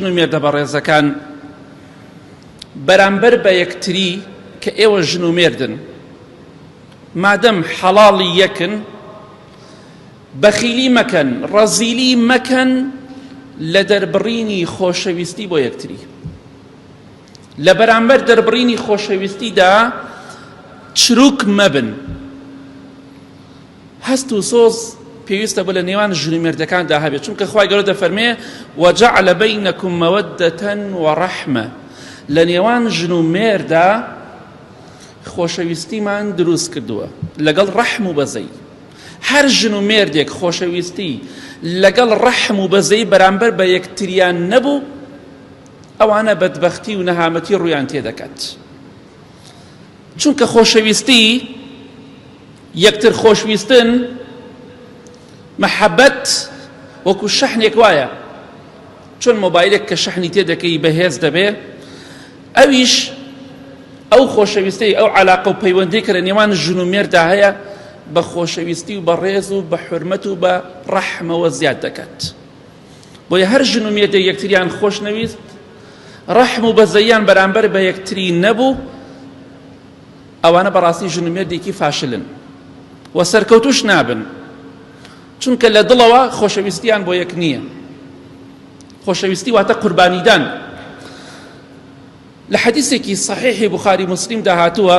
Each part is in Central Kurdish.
و مێردە بەڕێزەکان بەرامبەر بە یەکتری کە ئێوە ژن و مێردن مادەم حەڵاڵی یەکن بەخیلی مەکەن ڕەزیلی مەکەن لە دەربڕینی خۆشەویستی بۆ یەکتری لە بەرامبەر دەربڕینی خۆشەویستیدا چروک مەبن هەست و سۆز پێویستە بۆ لە نێوان ژن و مێردەکاندا هەبێت چونکە خوای گەورە دەفەرمێ وجعل بینکم مودة ورحمە لە نێوان ژن و مێردا خۆشەویستیمان دروست کردووە لەگەڵ ڕەحم و بەزەی هەر ژن و مێردێک خۆشەویستی لەگەڵ ڕەحم و بەزەی بەرامبەر بە یەکتریان نەبوو ئەوانە بەدبەختی و نەهامەتی ڕویان تێدەکات چونکە خۆشەویستی یەکتر خۆشویستن مەحەبەت وەکو شەحنێک وایە چۆن مۆبایلێک کە شەحنی تێ دەکەی بەهێز دەبێ ئەویش ئەو خۆشەویستی ئەو علاقە و پەیوەندی کە لە نێوان ژن و مێردا هەیە بە خۆشەویستی و بە ڕێز و بە حرمەت و بە ڕەحمەوە زیاد دەکات بۆیە هەر ژن و مێردێک یەکتریان خۆش نەویست ڕەحم و بەزەیان بەرامبەر بە یەکتری نەبوو ئەوانە بەڕاستی ژن و مێردێکی فاشلن و سەرکەوتوش نابن چونکە لە دڵەوە خۆشەویستیان بۆ یەک نییە خۆشەویستی واتە قوربانیدان لە حەدیسێکی صحیحی بخاری مسلمدا هاتووە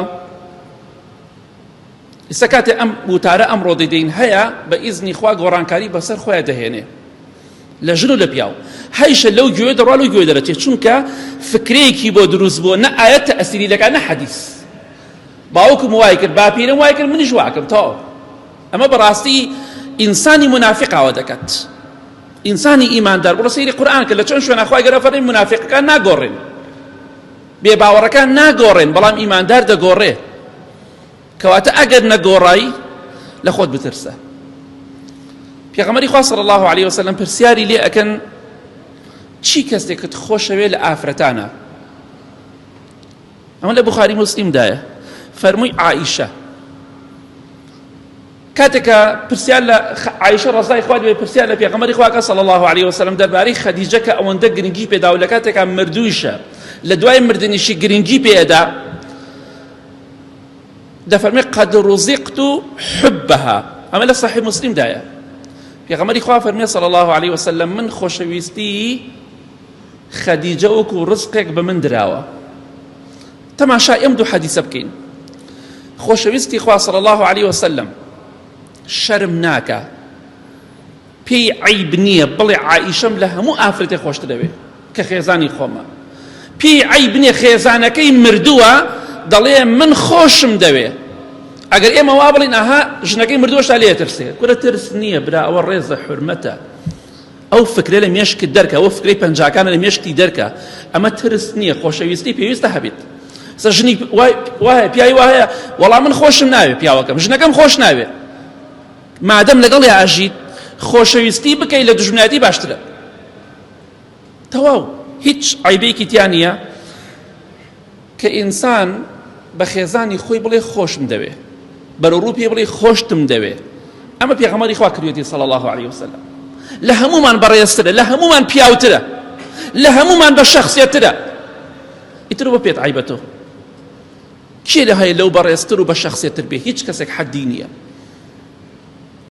ئیستا کاتێ ئەم وتارە ئەمڕۆ دەیدەین هەیە بە ئیزنی خوا گۆڕانکاری بەسەر خۆیان دەهێنێ لە ژن و لە پیاو هەیشە لەو گوێ دەڕوا لەو گوێ دەرەچێت چونکە فکرەیەکی بۆ دروست بووە نە ئایەت تەئسیری دەکات نە حەدیس باوکم وای کرد باپیرم وای کرد منیش واکەم تەواو ئەمە بەڕاستی ئینسانی منافق ئاوا دەکات ئینسانی ئیماندار بڕۆ سەیری قورئان کە لە چەند شوێنە خوای گەورە فەرمی منافقەکان ناگۆڕێن بێ باوەڕەکان ناگۆڕێن بەڵام ئیماندار دەگۆڕێ کەواتە ئەگەر نەگۆڕای لە خۆت بترسە پێغەمبەری خوا صلی الله علیه وسلم پرسیاری لێ ئەکەن چی کەسێکت خۆشەوێ لە ئافرەتانە ئەمە لە بخاری مسلمدایە فەرمووی عائیشە کاتێک کە پرسیار لە عایشە ڕەزای خوا لێ پرسیار لە پێغەمبەری خوا کە صلی الله علیه وسلم دەربارەی خەدیجە کە ئەوەندە گرنگی پێدا و لە کاتێکا مردوویشە لە دوای مردنیشی گرنگی پێدا دەفەرمێ قد رزقت حبها ئەمە لە صحیح مسلم دایە پێغەمبەری خوا فەرمێ صلی الله علیه وسلم من خۆشەویستی خەدیجە وەکو ڕزقێک بە من دراوە تەماشای ئەم دوو حەدیسە بکەین خۆشەویستی خوا صلی الله علیه وسلم شەرم ناکا پێی عیب نییە بڵێ عائیشەم لە هەموو ئافرەتێ خۆشتر دەوێ کە خێزانی خۆمە پێی عیب نییە خێزانەکەی مردووە دەڵێ من خۆشم دەوێ ئەگەر ئێمە وا بڵین ئەها ژنەکەی مردووە شتا لێ ترسێ کورە ترس نییە برا ئەوە ڕێزە حورمەتە ئەو فکرە لە مێشکت دەرکە ئەو فکرەی پەنجاکانە لە مێشکتی دەرکە ئەمە ترس نییە خۆشەویستی پێویستە هەبێت سە ژنی وایە پیاوی وایە وەڵام من خۆشم ناوێ پیاوەکەم ژنەکەم خۆش ناوێ مادەم لەگەڵ یا ئەژیت خۆشەویستی بکەی لە دوژمنایەتی باشترە تەواو هیچ عیبێکی تیا نییە کە ئینسان بە خێزانی خۆی بڵێ خۆشم دەوێ بەرەو ڕوو پێ بڵێ خۆشتم دەوێ ئەمە پێغەمبەری خوا کردوێتی صلی الله علیه وسلم لە هەمومان بەڕێزترە لە هەمومان پیاوترە لە هەمومان بە شەخسیەترە ئیتر بۆ پێت عیبە تۆ کێ لە هەیە لەو بەڕێزتر و بە شەخسیەتر بێ هیچ کەسێک حەدی نییە.